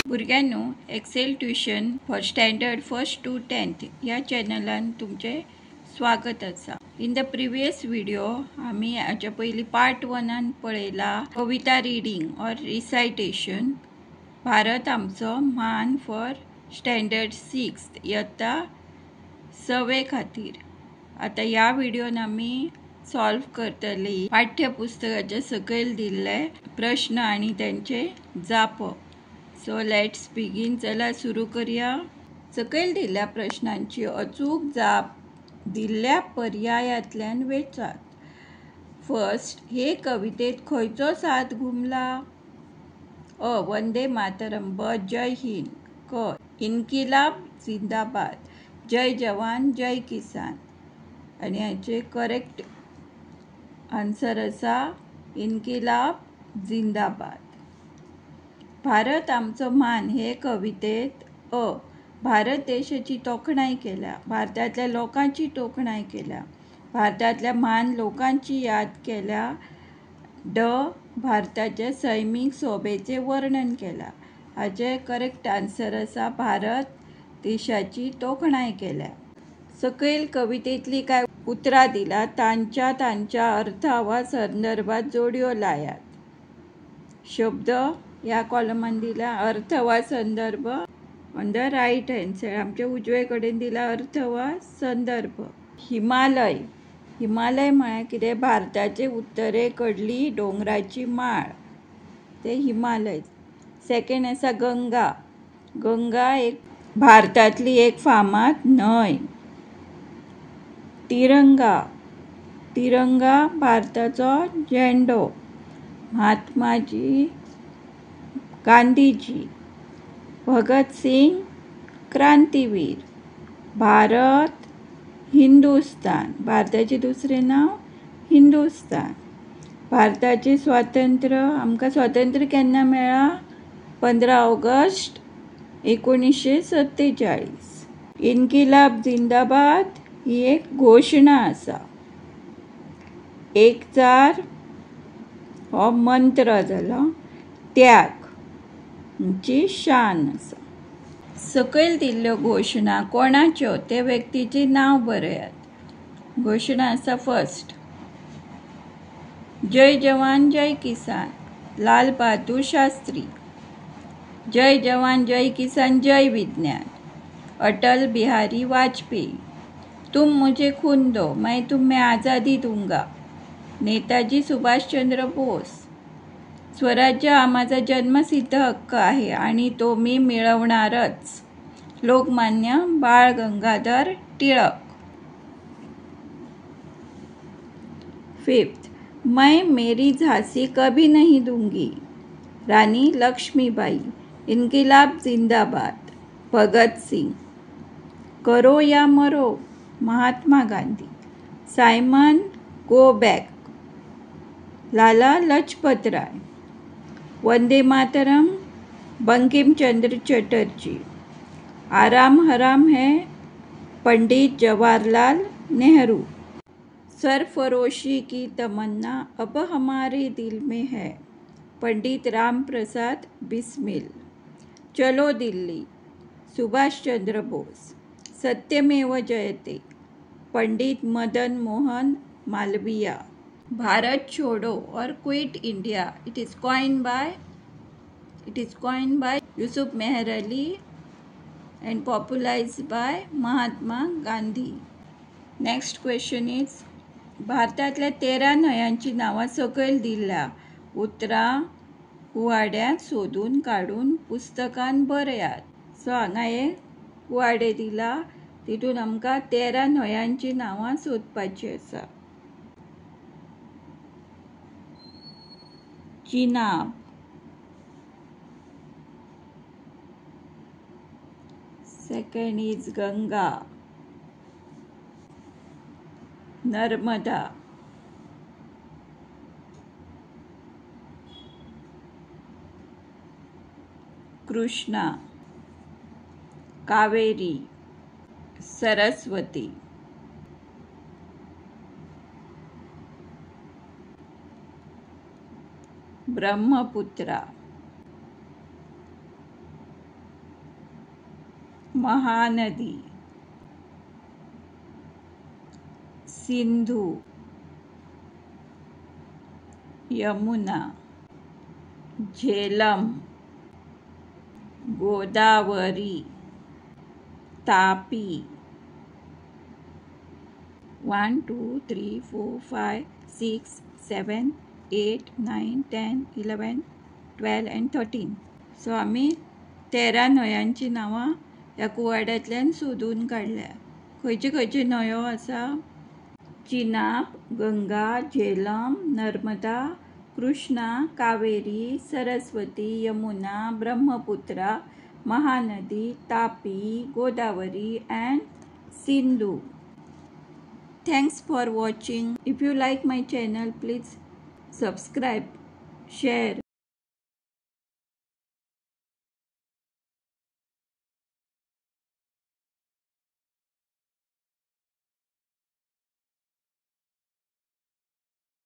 भुरग्यांनो, Excel tuition for standard first to 10th ह्या चॅनलान तुमचें स्वागत आसा. इन the previous video आमी हाच्या पयलीं पार्ट वनान पळयला कविता रिडींग ऑर रिसायटेशन भारत आमचो म्हान फॉर स्टँडर्ड सिक्स्थ इयत्ता सवे खातीर. आतां ह्या व्हिडियोन आमी सॉल्व करतली पाठ्यपुस्तकाच्या सकयल दिल्ले प्रश्न आनी त्यांचे जापो. सो let's begin, चला सुरू करूया. सकयल दिल्ल्या प्रश्नांची अचूक जाप दिल्ल्या पर्यायांतल्यान वेंचात. फर्स्ट, हे कवितेत खंयचो साद घुमला? अ. वंदे मातरम, ब. जय हिंद, क. इन्किलाब जिंदाबाद, जय जवान जय किसान. आनी हाचे करेक्ट आन्सर आसा इन्किलाब जिंदाबाद. भारत आमचो म्हान हे कवितेत अ. भारत देशाची तोखणाय केल्या, भारतांतल्या लोकांची तोखणाय केल्या, भारतांतल्या म्हान लोकांची याद केल्या. ड. भारताच्या सैमीक सोबेचें वर्णन केलां. हाचें करेक्ट आन्सर आसा भारत देशाची तोखणाय केल्या. सकयल कवितेंतली कांय उतरां दिला, तांच्या तांच्या अर्था वा संदर्भात जोडयो लायात. शब्द ह्या कॉलमान दिला, अर्थ वा संदर्भ on the right hand side आमच्या उजवे कडेन दिला अर्थ वा संदर्भ. हिमालय, हिमालय म्हळ्यार कितें? भारताचे उत्तरे कडली दोंगराची माळ, ते हिमालय. सेकंड आसा गंगा. गंगा एक भारतांतली एक फामाद न्हंय. तिरंगा, तिरंगा भारताचो झेंडो. महात्माजी गांधीजी, भगत सिंग क्रांतीवीर. भारत हिंदुस्तान, भारताचें दुसरें नांव हिंदुस्तान. भारताचें स्वातंत्र्य, आमकां स्वातंत्र्य केन्ना मेळ्ळां? 15 ऑगस्ट 1947. इन्किलाब जिंदाबाद ही एक घोशणा आसा. एकचार हो मंत्र जालो. त्याग ची शान आसा. सकयल दिल्ल्यो घोशणा कोणाच्यो ते व्यक्तीचें नांव बरयात. घोशणा आसा फर्स्ट, जय जवान जय किसान लाल बहादूर शास्त्री, जय जवान जय किसान जय विज्ञान अटल बिहारी वाजपेयी, तुम मुझे खून दो मैं तुम्हें आज़ादी दूंगा नेताजी सुभाषचंद्र बोस, स्वराज्य हा माझा जन्मसिद्ध हक्क आहे आणि तो मी मिळवणारच लोकमान्य बाळ गंगाधर टिळक. फिफ्थ, मैं मेरी झांसी कभी नहीं दूंगी रानी लक्ष्मीबाई, इन्किलाब जिंदाबाद भगत सिंग, करो या मरो Mahatma Gandhi, Simon go back Lala Lajpat Rai, Vande Mataram Bankim Chandra Chatterjee, आराम हराम है पंडित जवाहरलाल नेहरू. सरफरोशी की तमन्ना अब हमारे दिल में है पंडित राम प्रसाद बिस्मिल, चलो दिल्ली सुभाष चंद्र बोस, सत्यमेव जयते पंडित मदन मोहन मालवीया. भारत छोडो और quit India it is coined by Yusuf Meher Ali and popularised by Mahatma Gandhi. Next question is, भारतांतल्या 13 न्हंयांची नांवां सकयल दिल्ल्या उतरां कुवाड्यांत सोदून काडून पुस्तकान बरयात. सो हांगा हे कुवाडे दिला, तितून आमकां 13 न्हंयांची नांवां सोदपाची आसा. Chenab, second is Ganga, Narmada, Krishna, Kaveri, Saraswati. Brahmaputra, Mahanadi, Sindhu, Yamuna, Jhelum, Godavari, Tapi. 1 2 3 4 5 6 7 8 9 10 11 12 and 13. So आमी 13 न्हंयांची नांवां ह्या कुवाड्यांतल्यान सोदून काडल्या. खंयच्यो खंयच्यो न्हंयो आसा? Chenab, Ganga, Jhelum, Narmada, Krishna, Kaveri, Saraswati, Yamuna, Brahmaputra, Mahanadi, Tapi, Godavari and Sindhu. Thanks for watching. If you like my channel, please subscribe, share.